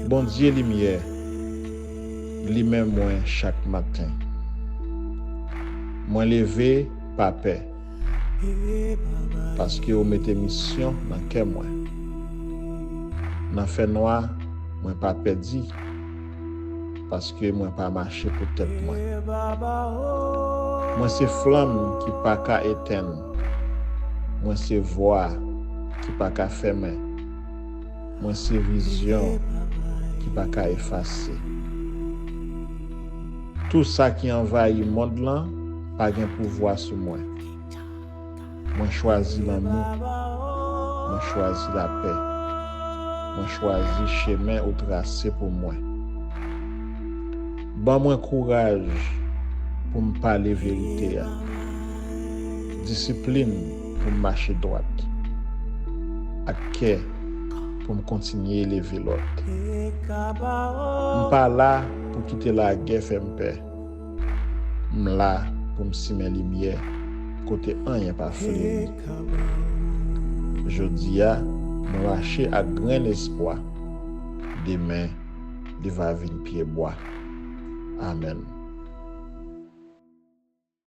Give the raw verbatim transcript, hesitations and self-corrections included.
Bondye limyè, limen mwen chak maten. Mwen leve, pa pè, paske ou mete misyon nan kè mwen. Nan fènwa, mwen pa pèdi, paske mwen pa mache pou tèt mwen. Mwen se flanm ki pa ka etenn. Mwen se vwa ki pa ka fèmen. Mwen se vizyon ki pa ka efase. Tou sa ki anvayi mond lan pa gen pouvwa sou mwen. Mwen chwazi lanmou. Mwen chwazi lapè. Mwen chwazi chemen ou trase pou mwen. Ban mwen kouraj pou m pale verite a. Disiplin pou m mache dwat. Ak kè pou m kontinye leve lòt. M pa la pou kite lagè fè m pè. M la pou m simen limyè kote anyen pa fleri. Jodi a, mwen mache ak grenn espwa. Demen, li va vin pyebwa. Amèn.